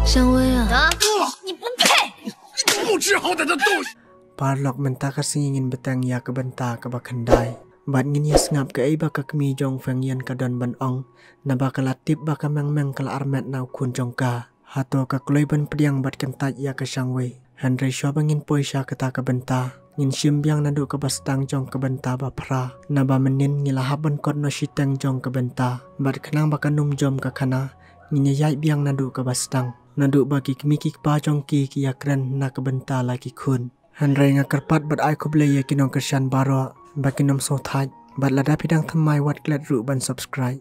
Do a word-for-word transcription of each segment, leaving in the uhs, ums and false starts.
香薇啊， 不知好歹的东西。 Paralok, mynta ka sngi ngin bteng ïa ka bynta kaba khyndai. Bad ngin ïa sngap kaei ba ka kmie jong u Feng Yan ka don ban ong. Naba ka la tip ba ka Meng Meng ka la armet na u khun jong ka. Hato ka kloi ban pdiang bad kyntait ïa ka Shang Wei. Hynrei shuwa ba ngin poi sha kata ka bynta, ngin shim biang naduh kaba sdang jong ka bynta ba phra. Naba mynnin ngi la hap ban kot noh shiteng jong ka bynta. Bad khnang ba kan ym jom ka khana, ngin ïa ïaid biang naduh kaba sdang. Naduh ba ki kmie ki kpa jong ki ki ïa kren na ka bynta la ki khun. Hynrei nga kyrpad bad ai khublei ïa ki nongkyrshan baroh ba kin ym sngewthait. Bad lada phi dang thymmai, wat klet ruh ban subscribe.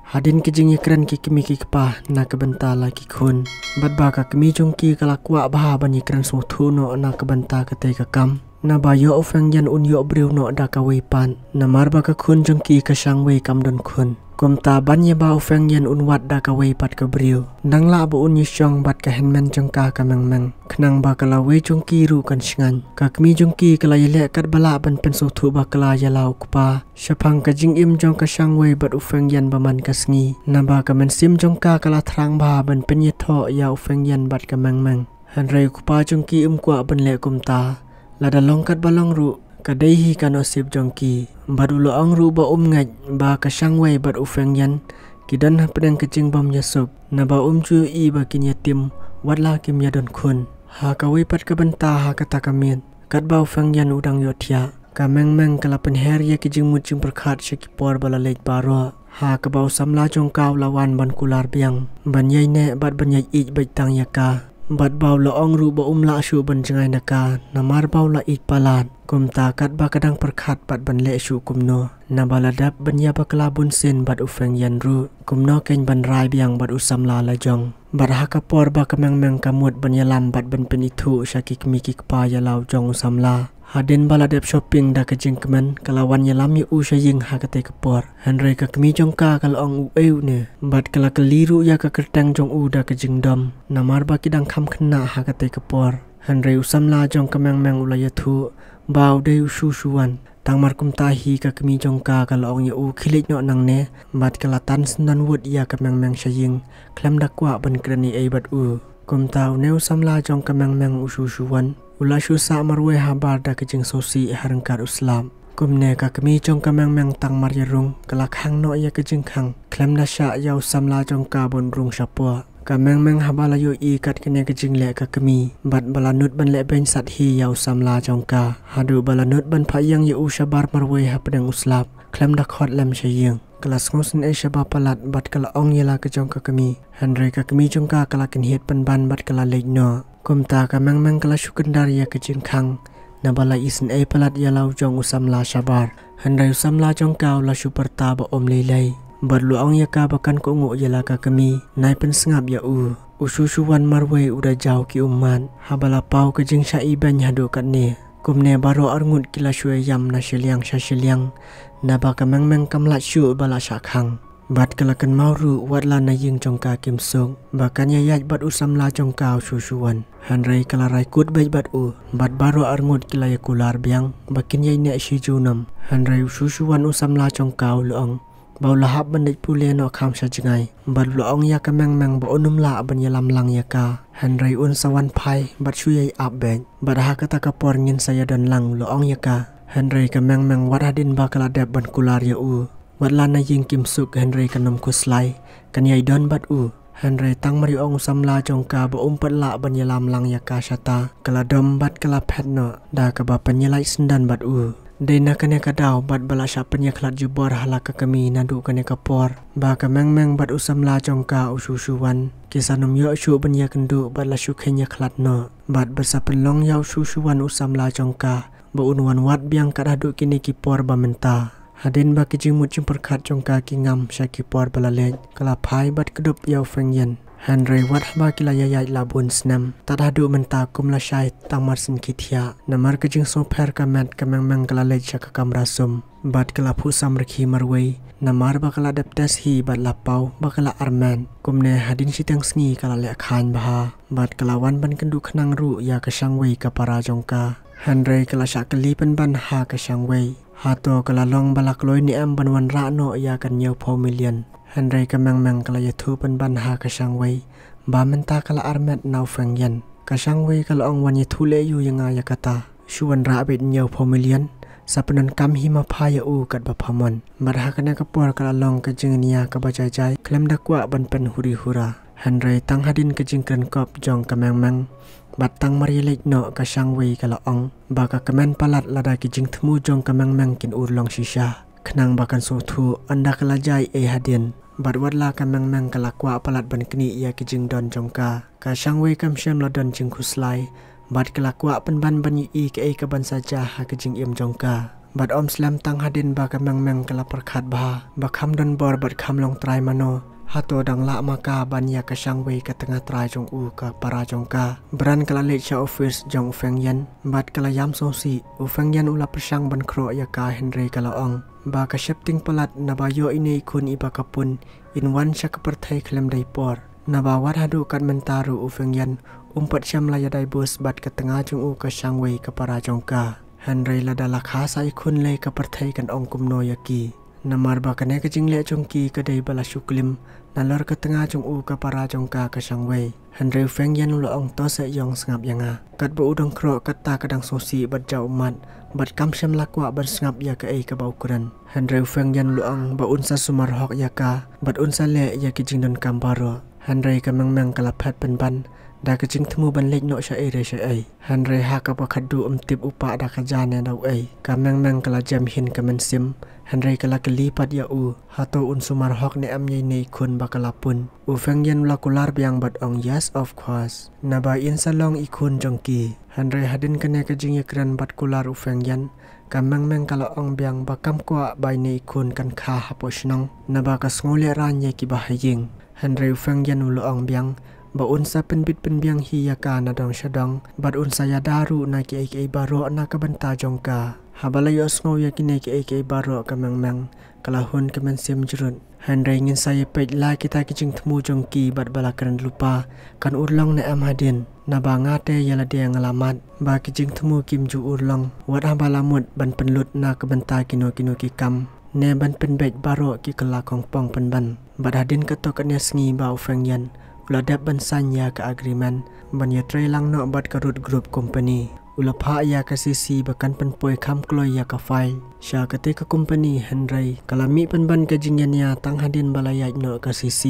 Hadien ki jingïakren ki kmie ki kpa na ka bynta la ki khun, bad ba ka kmie jong ki ka la kwah bha ban ïakren sngewthuh noh na ka bynta katei ka kam. Naba ïoh u Feng Yan un ïoh briew noh da kawei pat. Namar ba ka khun jong ki ka Shang Wei kam don khun. Kumta ban ïa ba u Feng Yan un wad da kawei pat ka briew, nang lah ba un ïashong bad ka hynmen jong ka ka Meng Meng. Khnang ba ka lawei jong ki ruh kan shngaiñ. Ka kmie jong ki ka la ïaleh katba lah ban pynsngewthuh bakla ïa la u kpa shaphang ka jingim jong ka Shang Wei bad u Feng Yan ba man ka sngi. Naba ka mynsiem jong ka ka la thrang bha ban pynïathoh ïa u Feng Yan bad ka Meng Meng. Hynrei u kpa jong ki um kwah ban leh kumta. Lada long katba long ruh, ka dei hi ka nusip jong ki. Bad u la ong ruh ba um ngeit ba ka Shang Wei bad u Feng Yan ki don hapdeng ka jingbym ïasuk. Naba um ju ïohi ba kin ïatim wat la kim ïadon khun. Ha kawei pat ka bynta, ha kata ka miet, katba u Feng Yan u dang ïohthiah, ka Meng Meng ka la pynher ïa ki jingmut jingpyrkhat sha ki por ba la leit baroh. Ha kaba u samla jong ka u la wan ban kular biang, ban ïaineh bad ban ïaid beit tang ïa ka. Bad ba u la ong ruh ba um lah shuh ban jngai na ka, namar ba u la ïeit palat. Kumta katba ka dang pyrkhat bad ban leh shuh kumno, naba la dep ban ïabakla bunsien bad u Feng Yan ruh. Kumno kein ban rai biang bad u samla la jong. Bad ha ka por ba ka Meng Meng ka mut ban ïalam bad ban pynithuh sha ki kmie ki kpa ïa la u jong u samla. Hadien ba la dep shopping da ka jingkmen, ka la wan ïalam ïa u sha ïing ha katei ka por. Hynrei ka kmie jong ka ka la ong, uei une? Bad ka la kylli ruh ïa ka kyrteng jong u da ka jingdom, namar ba ki dang kham khynnah ha katei ka por. Hynrei u samla jong ka Meng Meng u la ïathuh ba u dei u Shu Shu Wan. Tang mar kumta hi ka kmie jong ka ka la ong ïa u, khie leit noh nangne. Bad ka la tan syndon wut ïa ka Meng Meng sha ïing, khlem da kwah ban kren ei ei bad u. Kumta une u samla jong ka Meng Meng, u Shu Shu Wan, u la shu sah marwei habar da ka jingsngewsih ha ryngkat u slap. Kumne ka kmie jong ka Meng Meng tang mar ïarung, ka la khang noh ïa ka jingkhang, khlem da shah ïa u samla jong ka ban rung shapoh. Ka Meng Meng haba la ïohi kat kane ka jingleh ka kmie, bad ba la nud ban leh beiñ sat hi ïa u samla jong ka, haduh ba la nud ban phah ïeng ïa u shabar marwei hapdeng u slap, khlem da khot lem sha ïing. Ka la sngewsynei shaba palat bad ka la ong ïa la ka jong ka kmie. Hynrei ka kmie jong ka ka la kynhied pynban bad ka la leit noh. Kumta ka Meng Meng ka la shu kyndar ïa ka jingkhang, naba la isynei palat ïa la u jong u samla shabar. Hynrei u samla jong ka u la shu pyrta ba um lei lei, bad u la ong ïa ka ba kan kohnguh ïa la ka kmie, nai pynsngap ïa u. U Shu Shu Wan marwei u da jaw ki ummat haba la paw ka jingshah ibeiñ haduh katne. Kumne baroh arngut ki la shu ïam na shiliang sha shiliang, naba ka Meng Meng kam lah shuh ba la shah khang. Bad ka la kynmaw ruh wat la na ïing jong ka kim suk, ba kan ïaid bad u samla jong ka u Shu Shu Wan. Hynrei ka la rai kut beit bad u, bad baroh arngut ki la ïakular biang ba kin ïaineh shi junom. Hynrei u Shu Shu Wan u samla jong ka u la ong ba u la hap ban leit pule noh kham sha jngai. Bad u la ong ïa ka Meng Meng ba un ym lah ban ïalam lang ïa ka, hynrei un sa wan phai bad shu ïai ap beit. Bad ha kata ka por ngin sa ïadon lang, u la ong ïa ka. Hynrei ka Meng Meng wat hadien ba ka la dep ban kular ïa u, wat la na ïing kim suk, hynrei kan ym khuslai, kan ïai don bad u. Hynrei tang mar ïa ong u samla jong ka ba um pat lah ban ïalam lang ïa ka shata, ka la dom bad ka la phet noh da kaba pynïalait syndon bad u. Dei na kane ka daw bad ba la shah pynïakhlad jubor ha la ka kmie naduh kane ka por, ba ka Meng Meng bad u samla jong ka u Shu Shu Wan ki sa nym ïoh shuh ban ïakynduh bad la shu kheiñ ïakhlad noh. Bad ba sa pynlong ïa u Shu Shu Wan u samla jong ka ba un wan wad biang kat haduh kine ki por ba mynta. Hadien ba ki jingmut jingpyrkhat jong ka ki ngam sha ki por ba la leit, ka la phai bad kdup ïa u Feng Yan. Hynrei wat haba ki la ïaid la bun snem, tad haduh mynta kum la shai tang mar syn ki thiah. Namar ka jingsngewpher ka met, ka Meng Meng ka la leit sha ka kamra sum bad ka la phuh sam rkhie marwei, namar ba ka la dep test hi bad la paw ba ka la armet. Kumne hadien shiteng sngi ka la leh khlaiñ bha bad ka la wan ban kynduh khnang ruh ïa ka Shang Wei ka para jong ka. Hynrei ka la shah kylli pynban ha ka Shang Wei, hato ka la long ba la kloi ne em ban wanrah noh ïa ka hynñiewphew million. Hynrei ka Meng Meng ka la ïathuh pynban ha ka Shang Wei ba mynta ka la armet na u Feng Yan. Ka Shang Wei ka la ong, wan ïathuh leh ïa nga ïa kata. Shu wanrah beit hynñiewphew million, sa pyndonkam hi ma pha ïa u katba pha mon. Bad ha kane ka por ka la long ka jingïania kaba jai jai, khlem da kwah ban pynhuri hura. Hynrei tang hadien ka jingkren kop jong ka Meng Meng bad tang mar ïaleit noh, ka Shang Wei ka la ong ba ka kmen palat lada ki jingthmu jong ka Meng Meng kin urlong shisha, khnang ba kan sngewthuh ynda ka la jia ei hadien. Bad watla ka Meng Meng ka la kwah palat ban knieh ïa ki jingdon jong ka, ka Shang Wei kam shym la don jingkhuslai bad ka la kwah pynban ban ïohi kaei kaban sa jia ha ka jingim jong ka. Bad ym slem tang hadien ba ka Meng Meng ka la pyrkhat bha ba kham don bor bad kham long trai mano. Hato dang lah ma ka ban ïa ka Shang Wei ka tnga trai jong u ka para jong ka. Bran ka la leit sha office jong u Feng Yan bad ka la ïam sngewsih. U Feng Yan u la pyrshang ban khroh ïa ka, hynrei ka la ong ba ka sheptieng palat, naba ïoh ine i khun iba ka pun, in wan sha ka pyrthei khlem dei por. Naba wat haduh kat mynta ruh u Feng Yan um pat shym la ïa divorce bad ka tnga jong u ka Shang Wei ka para jong ka. Hynrei lada la kha sa i khun lei ka pyrthei kan ong kumno ïa ki. Namar ba kane ka jingleh jong ki ka dei ba la shu klim nalor ka tnga jong u ka para jong ka ka Shang Wei. Hynrei u Feng Yan u la ong, to seh ïong, sngap ïa nga. Katba u dang khroh katta ka dang sngewsih bad jaw ummat bad kam shym la kwah ban sngap ïa kaei kaba u kren. Hynrei u Feng Yan u la ong ba un sa sumar hok ïa ka bad un sa leh ïa ki jingdonkam baroh. Hynrei ka Meng Meng ka la phet pynban da ka jingthmu ban leit noh sha ei re sha ei. Hynrei ha kaba khatduh ym tip u pah da ka ja ne da uei, ka Meng Meng ka la jem hin ka mynsiem. Hynrei ka la kylli pat ïa u, hato un sumar hok ne em ïa ine i khun ba ka la pun. U Feng Yan u la kular biang bad ong, yes, of course. Naba in sa long i khun jong ki. Hynrei hadien kane ka jingïakren bad kular u Feng Yan, ka Meng Meng ka la ong biang ba kam kwah ba ine i khun kan kha hapoh shnong, naba ka sngewlehrain ïa kiba ha ïing. Hynrei u Feng Yan u la ong biang ba un sa pynbit pynbiang hi ïa ka na dong sha dong bad un sa ïada ruh na kiei kiei baroh na ka bynta jong ka. Haba la ïohsngew ïa kine kiei kiei baroh, ka Meng Meng ka la hun ka mynsiem jrut. Hynrei ngin sa ïa peit la kita ki jingthmu jong ki bad ba la kren lypa kan urlong ne em hadien. Naba nga te ïa lade nga la mad ba ki jingthmu kim ju urlong wat haba la mut ban pynlut na ka bynta kino kino ki kam ne ban pynbeit baroh ki kylla khongpong pynban. Bad hadien kato kane sngi ba u Feng Yan u la dep ban sign ïa ka agreement ban ïatrei lang noh bad ka Root Group Company, u la phah ïa ka C C ba kan pynpoi kham kloi ïa ka file sha kata ka company. Hynrei ka la mih pynban ka jingïania tang hadien ba la ïaid noh ka C C.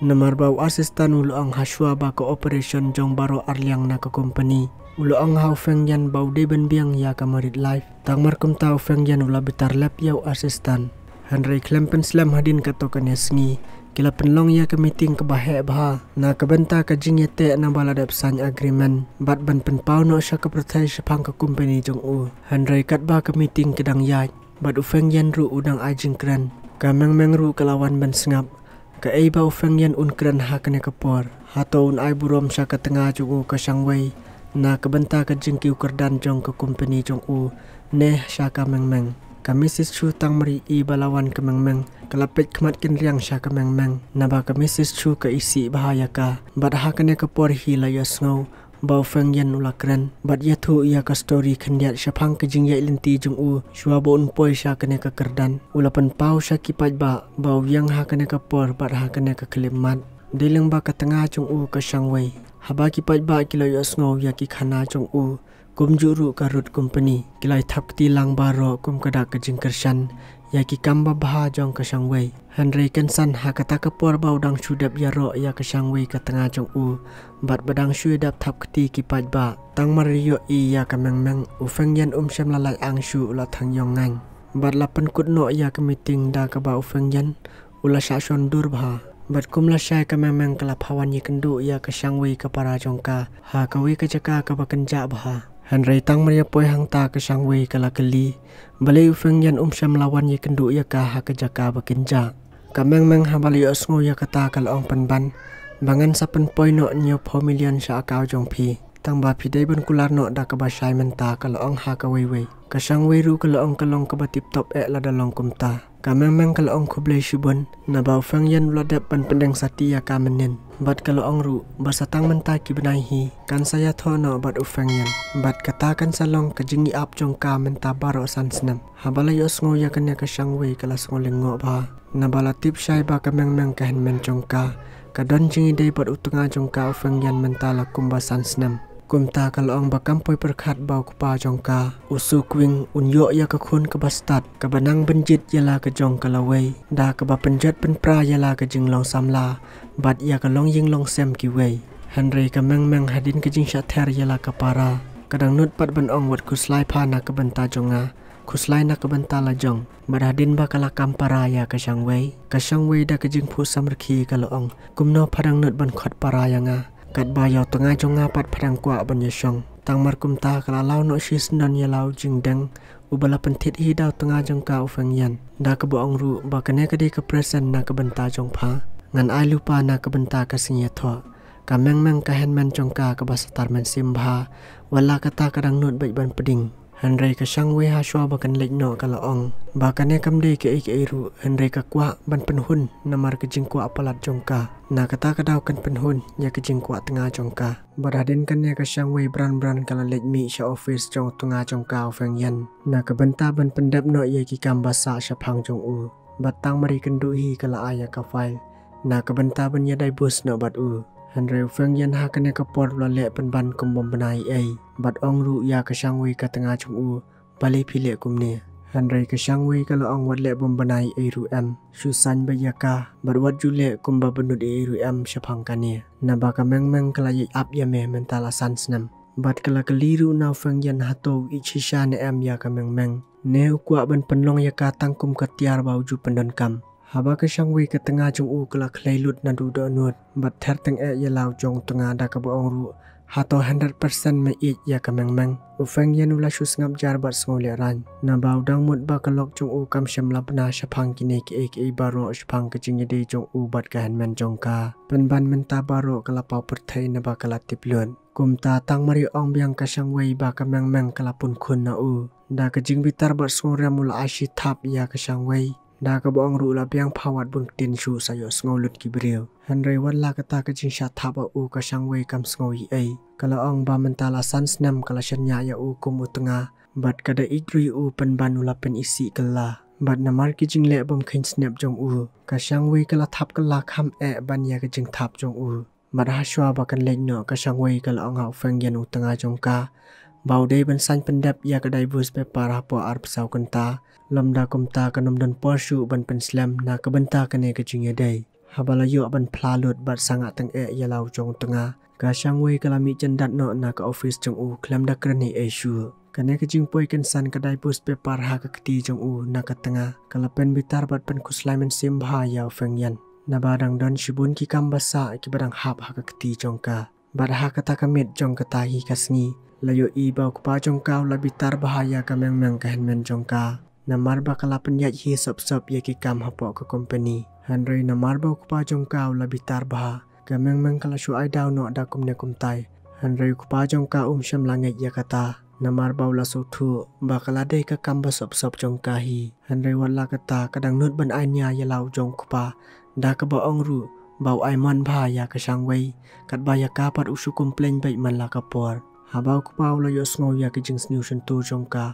Namar ba u assistant u la ong, hashwa ba ka operation jong baroh arliang na ka company, u la ong ha u Feng Yan ba u dei ban biang ïa ka married life. Tang mar kumta u Feng Yan u la bitar lep ïa u assistant. Hynrei khlem pynslem hadien kato kane sngi ki la pynlong ïa ka meeting kaba heh bha na ka bynta ka jingïateh naba la dep sign agreement bad ban pynpaw noh sha ka pyrthei shaphang ka company jong u. Hynrei katba ka meeting ka dang ïaid bad u Feng Yan ruh u dang ai jingkren, ka Meng Meng ruh ka la wan ban sngap kaei ba u Feng Yan un kren ha kane ka por. Hato un ai burom sha ka tnga jong u ka Shang Wei na ka bynta ka jingkiew kyrdan jong ka company jong u ne sha ka Meng Meng. Ka Missus Chu tang mar ïohi ba la wan ka Meng Meng ka la peit khmat kynriang sha ka Meng Meng, naba ka Missus Chu ka isih bha ïa ka. Bad ha kane ka por hi la ïohsngew ba u Feng Yan u la kren bad ïathuh ïa ka story khyndiat shaphang ka jingïaid lynti jong u shuwa ba un poi sha kane ka kyrdan. U la pynpaw sha ki paidbah ba u ïeng ha kane ka por bad ha kane ka khyllipmat dei lyngba ka tnga jong u ka Shang Wei. Haba ki paidbah ki la ïohsngew ïa ki khana jong u, kumjuh ruh ka Root Company, ki la ïa thap kti lang baroh kum ka dak ka jingkyrshan ïa ki kam babha jong ka Shang Wei. Hynrei kynsan ha kata ka por ba u dang shu dep ïaroh ïa ka Shang Wei ka tnga jong u bad ba dang shu ïa dep thap kti ki paidbah, tang mar ïohi ïa ka Meng Meng, u Feng Yan um shym la lait ang shuh, u la thang ïong ngaiñ. Bad la pynkut noh ïa ka meeting da kaba u Feng Yan u la shah shon dur bha. Bad kum lashai ka Meng Meng ka la phah wan ïakynduh ïa ka Shang Wei ka para jong ka ha kawei ka jaka kaba kynjah bha. Hynrei tang mar ïa poi hangta ka Shang Wei ka la kylli balei u Feng Yan um shym la wan ïakynduh ïa ka ha ka jaka ba kynjah. Ka Meng Meng haba la ïohsngew ïa kata ka la ong pynban ba ngan sa pynpoi noh hynñiewphew million sha account jong phi. Tang ba phi dei ban kular noh da kaba shai mynta, ka la ong ha kawei wei. Ka Shang Wei ruh ka la ong ka long kaba tip top eh lada long kumta. Ka Meng Meng ka la ong khublei shibun naba u Feng Yan u la dep ban pyndeng sati ïa ka mynnin. Bad ka la ong ruh ba sa tang mynta ki bnai hi kan sa ïathoh noh bad u Feng Yan. Bad kata kan sa long ka jingïap jong ka mynta baroh san snem. Haba la ïohsngew ïa kane ka Shang Wei ka la sngew lyngngoh bha naba la tip shai ba ka Meng Meng ka hynmen jong ka Ka don jingïadei bad u tnga jong ka u Feng Yan mynta la kumba san snem. Kumta ka la ong ba kam poi pyrkhat ba u kpa jong ka u Su Kwing un ïoh ïa ka khun kaba stad kaba nang ban jied ïa la ka jong ka lawei da kaba pynjot pynpra ïa la ka jinglong samla bad ïa ka longïing longsem kiwei. Hynrei ka Meng Meng hadien ka jingshah ther ïa la ka para ka dang nud pat ban ong wat khuslai pha na ka bynta jong nga, khuslai na ka bynta la jong. Bad hadien ba ka la kam para ïa ka Shang Wei, ka Shang Wei da ka jingphuh samrkhie ka la ong, kumno pha dang nud ban khot para ïa nga katba ïa u tnga jong nga pat pha dang kwah ban ïashong. Tang mar kumta ka la law noh shisyndon ïa la u jingdeng uba la pynthit hi da u tnga jong ka u Feng Yan da kaba ong ruh ba kane ka dei ka present na ka bynta jong pha, ngan ai lypa na ka bynta ka sngi ïathoh. Ka Meng Meng ka hynmen jong ka kaba satar mynsiem bha, wat la kata ka dang nud beit ban pdiang. Hynrei ka Shang Wei hashwa ba kan leit noh ka la ong ba kane kam dei kaei kaei ruh, hynrei ka kwah ban pynhun namar ka jingkwah palat jong ka. Na kata ka daw kan pynhun ïa ka jingkwah tnga jong ka. Bad hadien kane ka Shang Wei bran bran ka la leit mih sha office jong u tnga jong ka u Feng Yan na ka bynta ban pyndep noh ïa ki kam ba sah shaphang jong u. Bad tang mar ïakynduh hi ka la ai ïa ka file na ka bynta ban ïa divorce noh bad u. Hynrei u Feng Yan ha kane ka por u la leh pynban kum bym bna ei ei bad ong ruh ïa ka Shang Wei ka tnga jong u, balei phi leh kumne? Hynrei ka Shang Wei ka la ong wat leh bym bna ei ei ruh em, shu saiñ beit ïa ka bad wat ju leh kumba bynnud ei ei ruh em shaphang kane, naba ka Meng Meng ka la ïaid ap ïa me mynta la san snem. Bad ka la kylli ruh na u Feng Yan hato u ïeit shisha ne em ïa ka Meng Meng, ne u kwah ban pynlong ïa ka tang kum ka tiar ba u ju pyndonkam. Haba ka Shang Wei ka tnga jong u ka la khlei lut naduh dohnud bad ther tyngeh ïa la u jong u tnga da kaba ong ruh, hato hundred percent me ïeit ïa ka Meng Meng? U Feng Yan u la shu sngap jar bad sngew lehraiñ naba u dang mut ba ka lok jong u kam shym la bna shaphang kine kiei kiei baroh shaphang ka jingïadei jong u bad ka hynmen jong ka. Pynban mynta baroh ka la paw pyrthei naba ka la tip lut. Kumta tang mar ïa ong biang ka Shang Wei ba ka Meng Meng ka la pun khun na u, da ka jingbitar bad sngewrem u la ai shi thap ïa ka Shang Wei da kaba ong ruh la biang pha wat bun ktien shuh sa ïohsngew lut ki briew. Hynrei wat la kata ka jingshah thap ha u ka Shang Wei kam sngew ei ei. Ka la ong ba mynta la san snem ka la shaniah ïa u kum u tnga bad ka da ïeit ruh ïa u pynban u la pynisih kylla. Bad namar ki jingleh bym kheiñ snep jong u, ka Shang Wei ka la thap kylla kham eh ban ïa ka jingthap jong u. Bad hashwa ba kan leit noh ka Shang Wei ka la ong ha u Feng Yan u tnga jong ka ba u dei ban saiñ pyndep ïa ka divorce paper hapoh arphew saw kynta. Lymda kumta kan ym don por shuh ban pynslem na ka bynta kane ka jingïadei. Haba la ïoh ban phla lut bad sangah tyngeh ïa la u jong u tnga, ka Shang Wei ka la mih jyndat noh na ka office jong u khlem da kren ei ei shuh. Kane ka jingpoi kynsan ka divorce paper ha ka kti jong u na ka tnga ka la pynbitar bad pynkhuslai mynsiem bha ïa u Feng Yan. Naba dang don shibun ki kam ba sah kiba dang hap ha ka kti jong ka. Bad ha kata ka miet jong kata hi ka sngi la ïohi ba u kpa jong ka u la bitar bha ïa ka Meng Meng ka hynmen jong ka. Namar ba ka la pynïaid hi sop sop ïa ki kam hapoh ka company. Hynrei namar ba u kpa jong ka u la bitar bha, ka Meng Meng ka la shu ai daw noh da kumne kumtai. Hynrei u kpa jong ka um shym la ngeit ïa kata. Namar ba u la sngewthuh ba ka la dei ka kam ba sop sop jong ka hi. Hynrei wat la kata ka dang nud ban ai nia ïa la u jong u kpa da kaba ong ruh ba u ai mon bha ïa ka Shang Wei, katba ïa ka pat u shu complain beit man la ka por. Haba u kpa u la ïohsngew ïa ka jingsniew shyntur jong ka,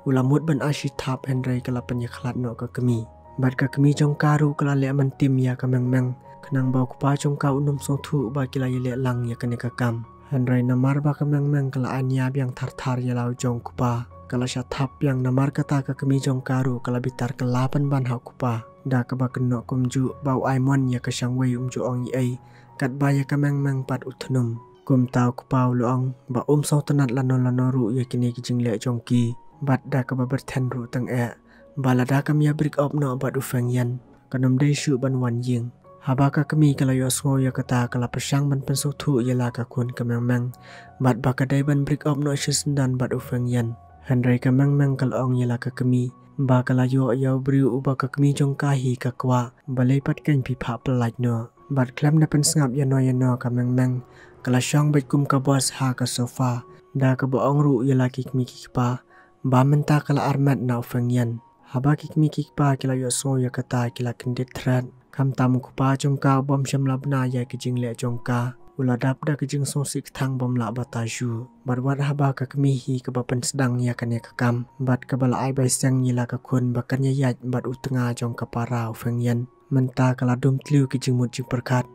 u la mut ban ai shi thap hynrei ka la pynïakhlad noh ka kmie. Bad ka kmie jong ka ruh ka la leh myntim ïa ka Meng Meng khnang ba u kpa jong ka un ym sngewthuh ba ki la ïaleh lang ïa kane ka kam. Hynrei namar ba ka Meng Meng ka la ai nia biang thar thar ïa la u jong u kpa, ka la shah thap biang. Namar kata ka kmie jong ka ruh ka la bitar kylla pynban ha u kpa da kaba kynnoh kumjuh ba u ai mon ïa ka Shang Wei um ju ong ei ei, katba ïa ka Meng Meng pat u thnum. Kumta u kpa u la ong ba um sngewtynnat lano lano ruh ïa kine ki jingleh jong ki. Bad da kaba byrthen ruh tyngeh ba lada kam ïa break up noh bad u Feng Yan, kan ym dei shuh ban wan ïing. Haba ka kmie ka la ïohsngew ïa kata ka la pyrshang ban pynsngewthuh ïa la ka khun ka Meng Meng bad ba ka dei ban break up noh shisyndon bad u Feng Yan. Hynrei ka Meng Meng ka la ong ïa la ka kmie ba ka la ïoh ïa u briew uba ka kmie jong ka hi ka kwah, balei pat kan phi phah pyllait noh. Bad khlem da pynsngap ïano ïano ka Meng Meng ka la shong beit kum ka boss ha ka sofa da kaba ong ruh ïa la ki kmie ki kpa ba mynta ka la armet na u Feng Yan. Haba ki kmie ki kpa ki la ïohsngew ïa kata ki la kyndit thret. Khamtam u kpa jong ka u bym shym la bna ïa ki jingleh jong ka u la dap da ki jingsngewsih kthang bym lah bata shuh. Bad wat haba ka kmie hi kaba pynsdang ïa kane ka kam bad kaba la ai bai seng ïa la ka khun ba kan ïaid bad u tnga jong ka para u Feng Yan, mynta ka la dum tliw ki jingmut jingpyrkhat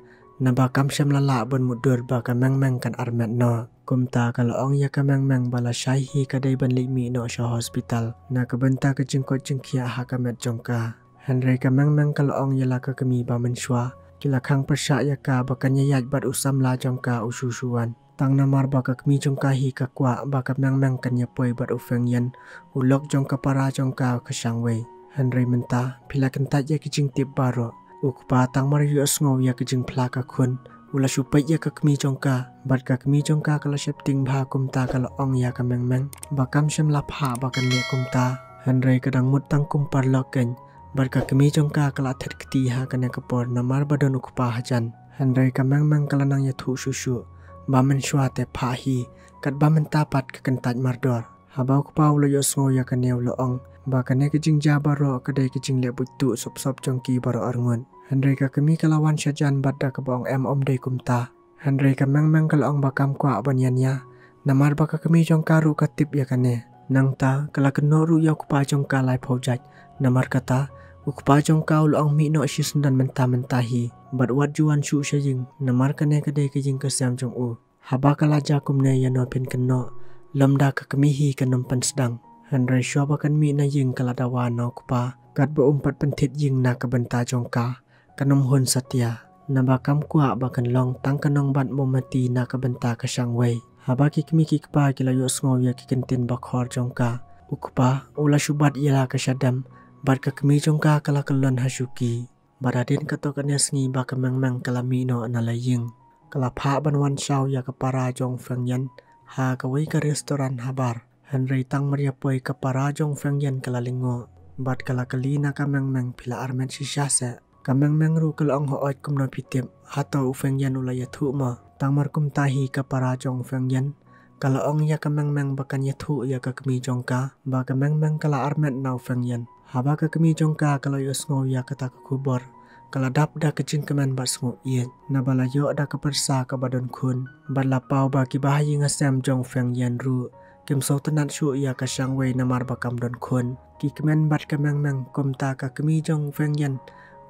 Naba kam shym la lah ban mutdur ba ka Meng Meng kan armet noh. Kumta ka la ong ïa ka Meng Meng ba la shai hi ka dei ban leit mih noh sha hospital na ka bynta ka jingkoit jingkhiah ha ka met jong ka. Hynrei ka Meng Meng ka la ong ïa la ka kmie ba mynshuwa ki la khang pyrshah ïa ka ba kan ïaid bad u samla jong ka u shu shu wan. Tang namar ba ka kmie jong ka hi ka kwah ba ka Meng Meng kan ïa poi bad u Feng Yan, u lok jong ka para jong ka ka shangwei. Hynrei mynta phi la kyntait ïa ki jingtip baroh. U kpa tang mar ïohsngew ïa ka jingphla ka khun, u la shu peit ïa ka kmie jong ka, bad ka kmie jong ka ka la sheptieng bha. Kumta ka la ong ïa ka Meng Meng ba kam shym la phah ba kan leh kumta. Hynrei ka dang mut tang kum paralok keiñ, bad ka kmie jong ka ka la thied kti ha kane ka por namar ba don u kpa hajan. Hynrei ka Meng Meng ka la nang ïathuh shuh shuh ba mynshuwa te phah hi, katba mynta pat ka kyntait mardor. Haba u kpa u la ïohsngew ïa kane u la ong ba kane ka jingjia baroh ka dei ka jingleh buit tuh sop sop jong ki baroh arngut. Hynrei ka kmie ka la wan shajan bad da kaba ong em, ym dei kumta. Hynrei ka Meng Meng ka la ong ba kam kwah ban ïania, namar ba ka kmie jong ka ruh ka tip ïa kane. Nangta ka la kynnoh ruh ïa u kpa jong ka laiphew jait. Namar kata u kpa jong ka u la ong mih noh shisyndon mynta mynta hi, bad wat ju wan shuh sha ïing, namar kane ka dei ka ïing ka sem jong u. Haba ka la jia kumne, ïa no phin kynnoh, lymda ka kmie hi kan ym pynsdang. Hynrei shuwa ba kan mih na ïing ka la dawa na u kpa, katba um pat pynthied ïing na ka bynta jong ka, kan ym hun satia. Naba kam kwah ba kan long tang ka nongbad mombati na ka bynta ka shangwei. Haba ki kmie ki kpa ki la ïohsngew ïa ki kyntien bakhor jong ka, u kpa u la shu bat ïa la ka shadem, bad ka kmie jong ka ka la kyllon ha shuki. Bad hadien katto katne sngi ba ka Meng Meng ka la mih noh na la ïing, ka la phah ban wan shaw ïa ka para jong Feng Yan ha kawei ka restaurant habar. Hynrei tang mar ïa poi ka para jong Feng Yan ka la lyngngoh, bad ka la kylli na ka Meng Meng, phi la armet shisha seh? Ka Meng Meng ruh ka la ong, hooid, kumno phi tip? Hato u Feng Yan u la ïathuh mo? Tang mar kumta hi ka para jong Feng Yan ka la ong ïa ka Meng Meng ba kan ïathuh ïa ka kmie jong ka ba ka Meng Meng ka la armet na u Feng Yan. Haba ka kmie jong ka ka la ïohsngew ïa kata ka khubor, ka la dap da ka jingkmen bad sngewbha, naba la ïoh da ka pyrsa kaba don khun. Bad la paw ba ki bahaïing hasem jong Feng Yan ruh kim sngewtynnat shuh ïa ka shangwei namar ba kam don khun. Ki kmen bad ka Meng Meng. Kumta ka kmie jong Feng Yan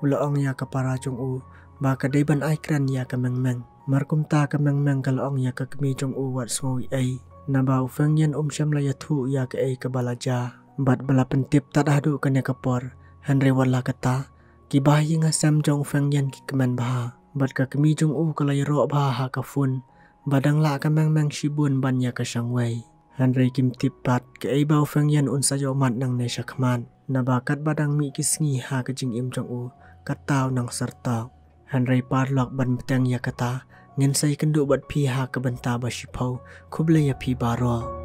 u la ong ïa ka para jong u ba ka dei ban ai kren ïa ka Meng Meng. Mar kumta ka Meng Meng ka la ong ïa ka kmie jong u wat sngew ei ei, naba u Feng Yan um shym la ïathuh ïa kaei kaba la jia bad ba la pyntip tad haduh kane ka por. Hynrei wat la kata, ki bahaïing hasem jong u Feng Yan ki kmen bha, bad ka kmie jong u ka la ïaroh bha ha ka phone ba dang lah ka Meng Meng shibun ban ïa ka shangwei. Hynrei kim tip pat kaei ba u Feng Yan un sa ïohmad nangne shakhmat, naba katba dang mih ki sngi ha ka jingim jong u, kata u nang syrtok. Hynrei paralok, ban bteng ïa kata, ngin sa ïakynduh bad phi ha ka bynta ba shiphew. Khublei ïa phi baroh.